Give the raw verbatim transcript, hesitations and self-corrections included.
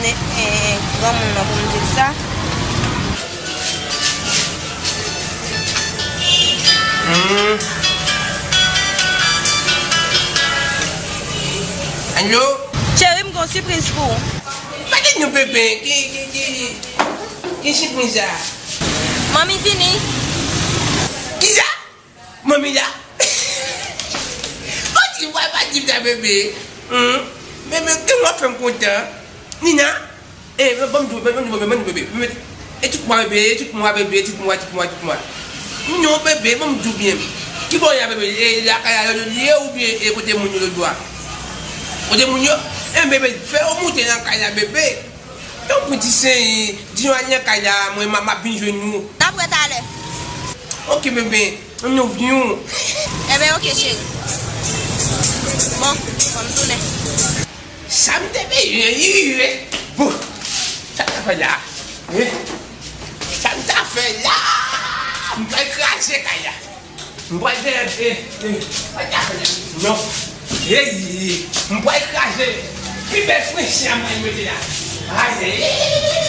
Ne- eh, granmoun nan pou m di l sa. Hmm. Alo? Cheri, m gen yon sipriz pou ou. Pa di nou, bebe, ki, ki, ki, ki sipriz sa? Manmi vini. Kisa? Manmi la? Pa di, pa, pa di m sa, bebe. Hmm? Bebe, gen w ap fè m kontan. Nina? Eh, ban m di w, ban m di w, bebe, ban m di w, bebe. Bebe, e tout mwa, bebe, e tout mwa, bebe, e tout mwa, tout mwa, tout mwa. Non, bebe, ban m di w byen. Ki bò y a, bebe? E lakay la, li ye oubyen e kote moun yo lòtbò a? Kote moun yo? Eh, bebe, fè yo moute nan kay la, bebe. Tanpri, ti sèy, di yo al nan kay la, mwen, m a, m ap vin jwenn ou. N ap wè talè. Ok, bebe, m nou vini w. Enben, ok, cheri. Bon, bon, m tounen. Sa m te bezwen, wi, wi. Bon, sa m ta fè la? Eh? Sa m ta fè la? M pral kraze kay la. M pral fè, eh, eh, non. Hey, m pral kraze. Pi bèl frenchman mwen mete la. Ay, ay, ay.